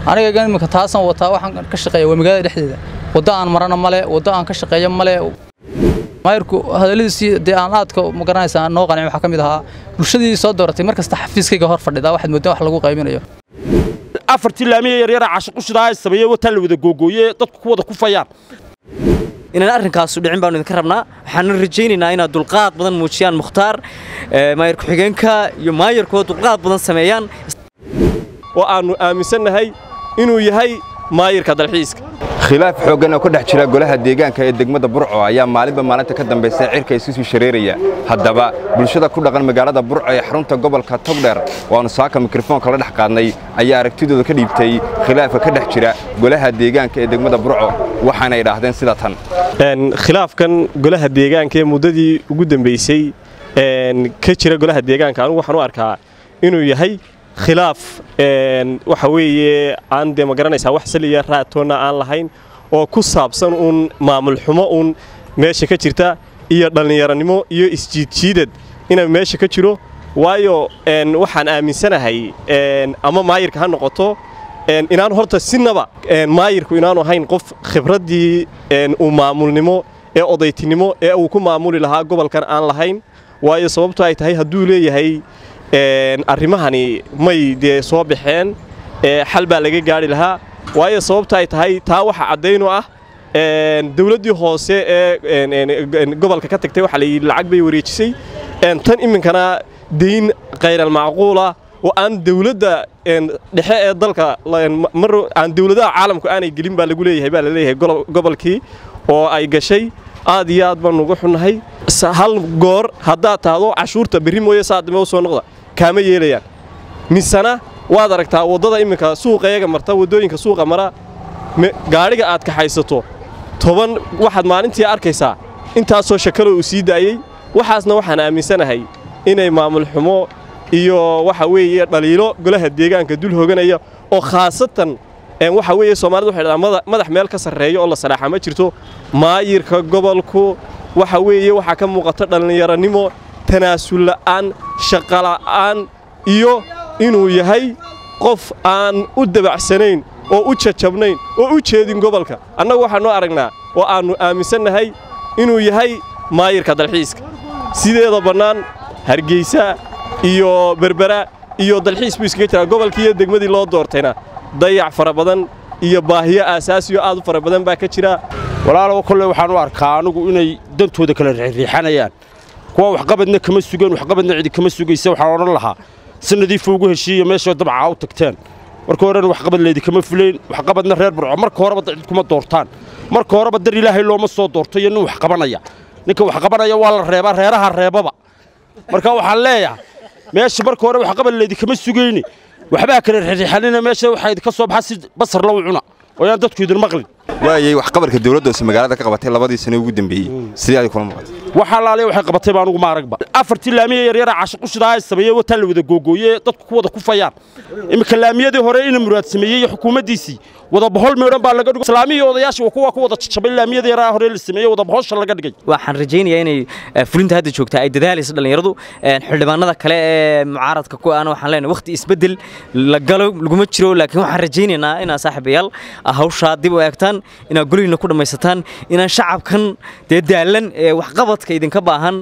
Aniga iminka taasaan wataa, waxaan ka shaqeeya waa magaalada dhexdeeda. Waddo aan marana male, waddo aan ka shaqeeya male. Maayarku hadalladiisii dee aan aadka ma garanaysaa noo qancin waxaa ka mid ahaa bulshadii soo dooratay mar kasta xafiiskayga hor fadhida, waxaad mooddaa wax lagu qaybinayo. Afartii laamiya yaryara caashiqushidaa ay sameeyey wataa la wada googooye, dadku ku wada kufayaan. Inaan arrinkaasu dhicin baanu idinka rabnaa. Waxaanu rajaynaynaa inaad dulqaad badan muujiyaan, Mukhtaar, maayar ku-xigeenka iyo maayarkuwa dulqaad badan sameeyaan. Oo aannu aaminsannahay inuu yahay maayirka dalxiiska. Khilaaf xooggan oo ka dhex jira golaha deegaanka ee degmada Burco ayaa maalinba maalinta ka dambaysa cirka isu sii shareeraya. Haddaba bulshada ku dhaqan magaalada Burco ee xarunta gobolka Togdheer waanu saaka mikrofoonka la dhex qaadnay ayaa aragtidooda ka dhiibtay khilaafka ka dhex jira golaha deegaanka ee degmada Burco, waxaana idhaahdeen sida tan. Khilaafkan golaha deegaanka ee muddadii ugu dambaysay ka jira golaha deegaanka, anigu waxaan u arkaa inuu yahay khilaaf waxa weeye aan dee ma garanaysaa wax saliya raatoonna aan lahayn, oo ku saabsan uun maamul xumo uun meesha ka jirta iyo dhallinyaranimo iyo isjiidjiidad inay meesha ka jiro. Waayo waxaan aaminsanahay ama maayirka ha noqoto inaan horta sinaba maayirku inaanu ahayn qof khibraddii uu maamulnimo ee odaytinimo ee uu ku maamuli lahaa gobolkan aan lahayn. Waayo sababto ay tahay hadduu leeyahay arrimahani may dee soo baxeen, xal baa laga gaari lahaa. Waayo sababta ay tahay taa waxa caddaynu ah dawladdii hoose ee gobolka ka tagtay waxaa layidhi lacag bay wareejisay, tan iminkana deyn khayral macquula oo aan dawladda dhexe ee dalka mar aan dawladaha caalamku aanay gelin baa lagu leeyahay, baa la leeyahay gobolkii oo ay gashay. Aad iyo aad baan uga xunnahay. Hal goor haddaad tahdo cashuurta berri mooye saa dambe u soo noqda, kaama yeelayaan. Misena waad aragtaa waddada iminka suuqa iyaga marta, waddooyinka suuqa mara, gaadhiga aad kaxaysato 10 waxaad maalintii arkaysaa intaasoo shakalo uu sii daayey. Waxaasna waxaan aaminsanahay inay maamul xumo iyo waxa weeye dhaliilo golaha deegaanka dul hoganaya, oo khaasatan waxa weeye Soomaalida waxay dhahaan madax meel ka sarreeyo oo la salaaxa ma jirto. Maayirka gobolku waxa weeye waxaa ka muuqata dhallinyaranimo, tanaasul la'aan, shaqo la'aan, iyo inuu yahay qof aan u dabacsanayn oo u jajabnayn oo u jeedin gobolka. Annagu waxaannu aragnaa oo aannu aaminsannahay inuu yahay maayirka dalxiiska. Sideeda bannaan Hargeysa iyo Berbera iyo dalxiis buu iskaga jiraa. Gobolkii iyo degmadii loo doortayna dayac fara badan iyo baahiyo aasaasiyo aad u fara badan baa ka jira. Walaalow, kolley waxaan u arkaa anigu inay dantooda kala riixriixanayaan. Kuwa waxqabadna kama sugeen, waxqabadna cidi kama sugaysa. Waxaan odhan lahaa si nadiifa ugu heshiiya meesha dabca u tagteen. Marka horena waxqabad leydikama fulayn, waxqabadna reer Burco marka horeba cid kuma doortaan. Marka horeba dar Ilaahay looma soo doorto iyo nin wax qabanaya. Ninka wax qabanaya waa la reebaa, reeraha reebaba. Marka waxaan leeyahay meesha marka hore waxqabad leydikama sugayni, waxbaa kala riixriixanina. Meesha waxaa idinka soo baxa si basar lagu cuna oo yaan dadku idin maqlin. Waayay waxqabadka dawladda hoose magaalada ka qabatay labadii sano ugu dambeeyey sidee ay kula muuqatay? Waxaa laaliya waxay qabatay baan ugu maaragba. Afartii laamiya yaryara caashiqushidaa ay sameeyey wataa la wada googooye, dadku ku wada kufayaan. Iminka laamiyadii hore ina Muraad sameeyey iyo xukuumaddiisii wada bohol meedhan baa laga dhigo. Islaamihii odayaashii waa kuwa ku wada jajabay laamiyadii yaraa hore la sameeyey, wada bohosha laga dhigay. Waxaan rajaynayaa inay fulinta hadda joogta ay dadaalayso dhallinyaradu. Xildhibaanada kale ee mucaaradka ku ahna waxaan leenahay waqti isbeddel la galo laguma jiro, laakiin waxaan rajaynaynaa inaa saaxiibayaal hawshaa dib u eegtaan, inaad golihiina ku dhammaysataan, inaan shacabkan dee daalan ee waxqabadka idinka baahan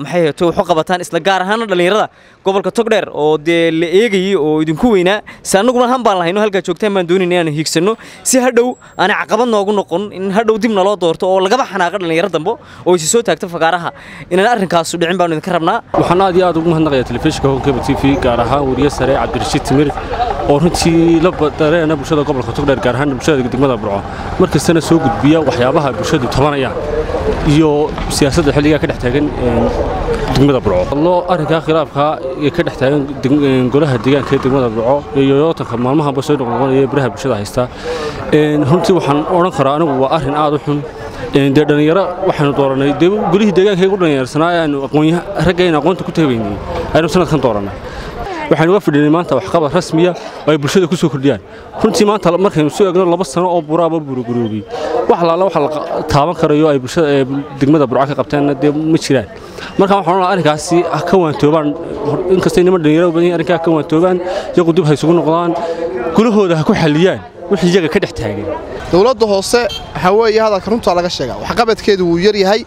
maxay hayto waxu qabataan, isla gaar ahaana dhallinyarada gobolka Togdheer oo dee la eegayey oo idinku weynaa. Si annaguna han baan lahayno halkaa joogtaan baan doonayna inaan hiigsanno, si hadhow aanay caqabad noogu noqon in hadhow dib naloo doorto oo lagaba xanaaqa dhallinyaro dambe oo isi soo taagto fagaaraha. Inaan arrinkaasu dhicin baanu idinka rabnaa. Waxaan aad iyo aad ugu mahadnaqayaa telefishinka Honkeba TV, gaar ahaan wariye sare Cabdirashiid Timir, oo runtii la dareena bulshada gobolka Togdheer, gaar ahaan bulshada degmada Burco, markastana soo gudbiya waxyaabaha bulshadu tabanayaan iyo siyaasadda xilligaa ka dhex taagan degmada Burco. Loo arrinkaa khilaafka ee ka dhex taagan golaha deegaanka ee degmada Burco iyo yootanka maalmahanba soo noqnoqonaya baraha bulshada haysta, runtii waxaan odhan karaa anigu waa arrin aad u xun. Dee dhallinyaro waxaanu dooranay dee golihii deegaanka ugu dhallinyarsanaa ee aanu aqoonyaha raggayna aqoonta ku tabaynay aynu sanadkan dooranay. Waxaynu uga fadhinay maanta waxqabad rasmiya oo ay bulshada ku soo kordhiyaan. Runtii maanta markaynu soo eegno 2 sano oo buraaba buruguroobay, wax laala waxa la taaban karayo ay bulshada degmada Burco ka qabteenna dee ma jiraan. Marka waxaan odhan arrinkaasi ka waantoobaan, inkastay niman dhalinyaro badan arrinkaa ka waantoobaan, iyagu dib ha isugu noqdaan. Golahooda ha ku xalliyaan wixii iyaga ka dhex taagan. Dowladda hoose waxa weeye hadalka runta laga sheegaa, waxqabadkeedu wuu yar yahay,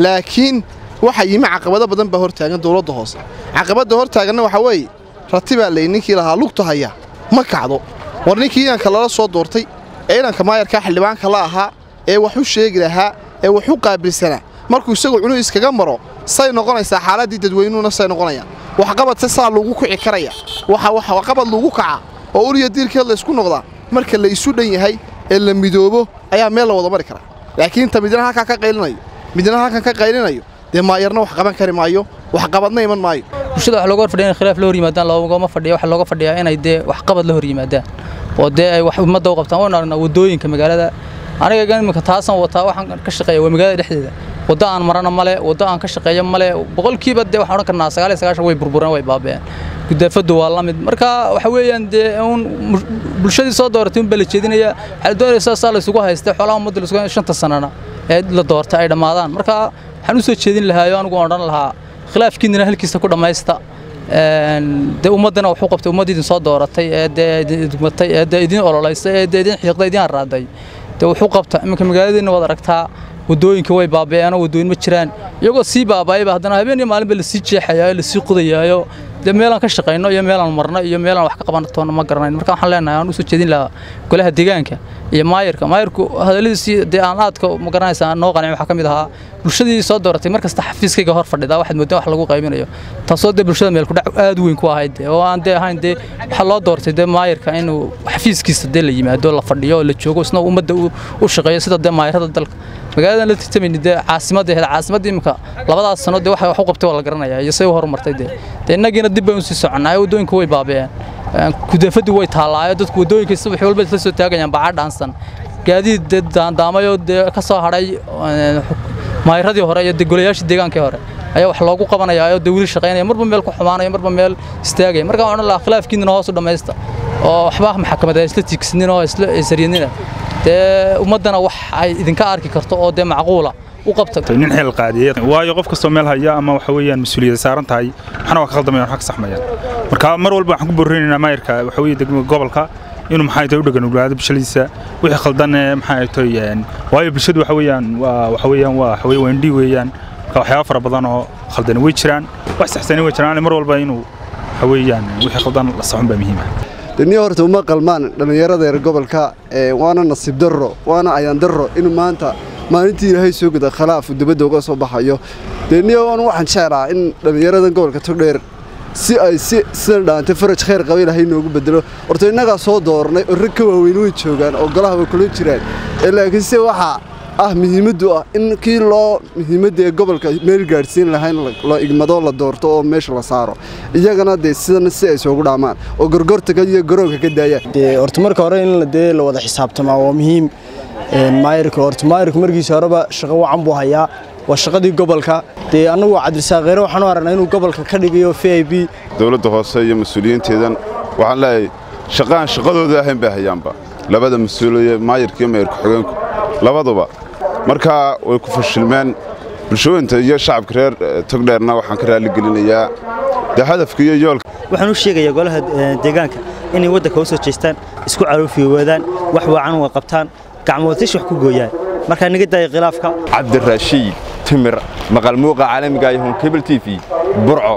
laakiin waxa yimi caqabado badan baa hortaagan dowladda hoose. Caqabada hortaaganna waxa weeye ratibaa lay ninkii lahaa lugta haya ma kacdo. War ninkii inanka lala soo doortay ee inanka maayarka xildhibaanka la ahaa ee wax u sheegi lahaa ee wax u qaabilsanaa, markuu isagu cunuu iskaga maro say noqonaysaa xaaladdii dadweynuhuna say noqonayaan. Waxqabadse saa lagu kici karaya, waxa waxqabad lagu kaca oo uriya diirkeed la isku noqdaa marka la isu dhan yahay ee la midoobo ayaa meel la wada mari karaa. Laakiin ta midna halkaa ka qaylinayo, midna halkan ka qaylinayo, dee maayarna wax qaban kari maayo, waxqabadna iman maayo. Bulshada wax looga fadhiyaa in khilaaf la hor yimaadaan loogama fadhiyo, waxa looga fadhiyaa inay dee waxqabad la hor yimaadaan oo dee ay wax ummadda u qabtaan. Waan aragnaa waddooyinka magaalada, aniga iminka taasaan wataa, waxaan ka shaqeeya waa magaalada dhexdeeda. Waddo aan marana male, waddo aan ka shaqeeyo male. Boqolkiiba dee waxaan odhan karnaa 99 way burbureen, way baaba'een. Gudaafadu waa la mid. Marka waxa weeyaan dee uun bulshadii soo dooratay un baa la jeedinaya, waxaa la doonaysaa saa la isugu haystay xoolaha ummadda la isugu 5 sanana ee la doortay ay dhammaadaan. Marka waxaan u soo jeedin lahaayo anigu odhan lahaa khilaafkiinina halkiisa ku dhammaysta, dee ummaddana wuxuu qabtay ummadda idin soo dooratay ee dee idin idmatay ee dee idin ololeysay ee dee idin xiiqday idin harraaday, dee wuxuu qabta. Iminka magaaladeenna waad aragtaa waddooyinka way baaba'eenoo waddooyin ma jiraan, iyagoo sii baaba'ayba haddana habeen iyo maalinba lasii jeexayaayo lasii qodayaayo. Dee meelaan ka shaqayno iyo meelaan marno iyo meelaan wax ka qaban toona ma garanayn. Marka waxaan leenahay aan u soo jeedin lahaa golaha deegaanka iyo maayarka. Maayarku hadalladiisii dee aan aadka ma garanaysaa noo qancin waxaa ka mid ahaa bulshadii soo dooratay mar kasta xafiiskayga hor fadhida waxaad mooddaa wax lagu qaybinayo, taasoo dee bulshada meel ku dhac aad u weyn ku ahayd dee, oo aan dee ahayn dee waxaa loo doortay dee maayarka inuu xafiiskiisa dee la yimaado, la fadhiyo, la joogo, isna ummadda u shaqeeyo sida dee maayarada dalka. Magaaladan la tartamayni dee caasimadda ahayd, caasimadda imika labadaas sano dee waxa wax u qabtay waa la garanayaa iyo say u horumartay. Dee innagiina dib baynu sii soconnaay, waddooyinku way baaba'een, kudaafadu way taallaayo, dadku waddooyinka subax walba isla soo taagayaan baca dhaansan, gaadiid dee daandaamayoo dee ka soo hadhay maayiradii hore iyo dee golayaashii deegaankii hore ayaa wax loogu qabanayaa oo dee weli shaqaynaya, marba meel ku xumaanaya, marba meel istaagaya. Marka waxaan odhan lahaa khilaafkiinina hoos u dhammaysta oo waxba maxkamadda isla tiigsanin oo isla isaryanina, dee ummaddana wax ay idinka arki karto oo dee macquula u qabta. Nin xil qaadiyay waayo qof kastoo meel haya ama waxa weeyaan mas'uuliyad saaran tahay waxna waa ka khaldamayaan, wax ka saxmayaan. Marka mar walba waxaan ku boorinaynaa maayarka waxa weeye degmada gobolka inuu maxay tahay u dhagan uglaado bulshadiisa wixii khaldan maxay tahay, waayo bulshadu waxa weeyaan waa waxa weeyaan waa waxa weeyaan indhi weeyaan. Marka waxyaabo fara badan oo khaldan way jiraan, wax saxsan way jiraan, mar walba inuu waxa weeyaan wixii khaldan la saxun baa muhiim ah. Deni horta uma qalmaan dhallinyarada reer gobolka, waana nasiib darro, waana ayaan darro inuu maanta maalintii Ilaahay soo guda khilaaf dibadda uga soo baxayo. Deni aan waxaan jeclaa in dhallinyaradan gobolka Togdheer si ay si sidan dhaantay faraj khayr qaba Ilaahay noogu bedelo. Horta innagaa soo doornay oo rag ka waaweyn way joogaan oo golahaba kula jiraan, laakiin se waxa ah muhiimaddu ah in kii loo muhiimadda ee gobolka meel gaadhsiin lahayn la igmado, la doorto oo meesha la saaro, iyagana dee sidan si ay soogu dhaamaan oo gorgortaga iyo garoonka ka daayaan. Dee horta marka hore in dee la wada xisaabtamaa waa muhiim. Maayarka horta maayarku markiisa horeba shaqo wacan buu hayaa, waa shaqadii gobolka. Dee annagu Cabdirasaaq Kheyre waxaan u aragnaa inuu gobolka ka dhigayo VIP. Dowladda hoose iyo mas-uuliyiinteedan waxaan leeyahay shaqaan shaqadooda ahayn bay hayaanba labada mas-uuliye, maayarka iyo maayar ku-xigeenku labaduba. Marka way ku fashilmeen bulshooyinta iyo shacabka reer Togdheerna waxaan ka raali gelinayaa dee hadafka iyo yoolka. Waxaan u sheegayaa golaha deegaanka inay waddanka u soo jeestaan, isku caloofiyowaadaan, wax wacan uga qabtaan, gacmoodtish wax ku gooyaan. Marka naga daaya khilaafka. Cabdirashiid Timir, maqal muuqa caalamiga iyo Home Cable TV, Burco.